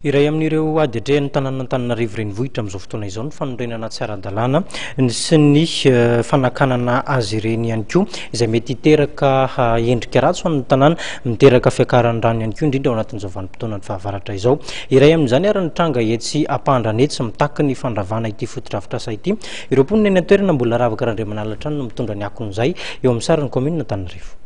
Iray amin'ireo ady atrehan'ny tanànan'Antananarivo Renivohitra amin'izao fotoana izao ny fanorenana tsy ara-dalàna sy ny fanakanana azy ireny ihany koa, izay mety hiteraka endrika ratsy ho an'ny tanàna, miteraka fiakaran'ny rano ihany koa, indrindra ao anatin'izao vanim-potoanan'ny fahavaratra izao. Iray amin'izany ary ny tranga etsy Ampandrana etsy, mitaky ny fandravana ity fotodrafitrasa ity. Ireo mponina eny an-toerana mbola ravaka Randriamanala hatrany no mitondra ny akon'izay eo amin'ny sarin'ny kaominina Antananarivo.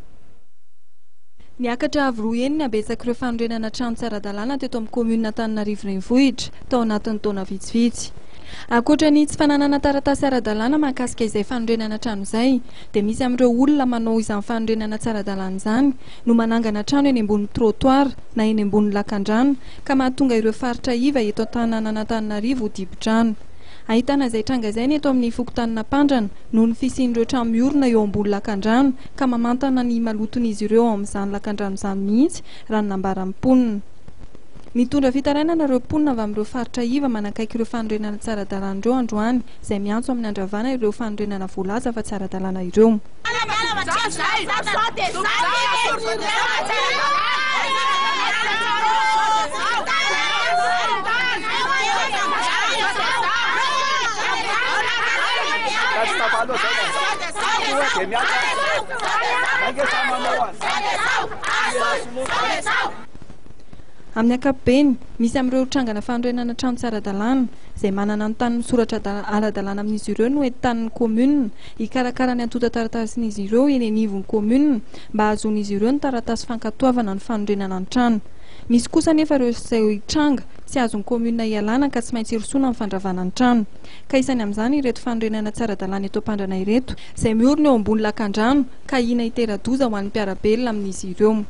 Niakatra avo roa heny ny habetsak'ireo fanorenana trano tsy ara-dalàna teto amin'ny kaominina Antananarivo Renivohitra, tao anatin'ny taona vitsivitsy. Ankoatra ny tsy fananana taratasy ara-dalàna mahakasika izay fanorenana trano izay, dia misy amin'ireo olona manao izany fanorenana tsy ara-dalàna izany no manangana trano eny ambony trottoir na eny ambony lakandrano ka mahatonga ireo faritra iva eto an-tanànan'Antananarivo ho dibo-drano. Ahitana izay tranga izay ny eto amin'ny fokontanin'Ampandrana noho ny fisian'ireo trano miorina eo ambony lakandrano ka mamantana ny maloton'izy ireo ao amin'izany lakandrano izany mihitsy raha ny nambaran'ny mponina. Nitondra fitarainana ireo mponina avy amin'ireo faritra iva manakaiky ireo fanorenana tsy ara-dalàna ireo androany izay miantso amin'ny handravana ireo fanorenana voalaza fa tsy ara-dalàna ireo. Amin'ny ankapobeny, misy amin'ireo trangana fanorenana trano tsy ara-dalàna, izay manana ny tany misoratra ara-dalàna amin'izy ireo no entanin'ny kaominina hikarakara ny antontan-taratasin'izy ireo eny anivon'ny kaominina mba hahazoan'izy ireo ny taratasy fankatoavana ny fanorenana ny trano. Misy kosa anefa ireo izay tranga tsy azon'ny kaominina ialana ka tsy maintsy hirosoana amin'ny fandravana ny trano. Ka isany amin'izany ireto fanorenana tsy ara-dalàna eto Ampandrana ireto, izay miorina eo ambony lakandrano ka ahiana hitera-doza ho an'ny mpiara-belona amin'izy ireo.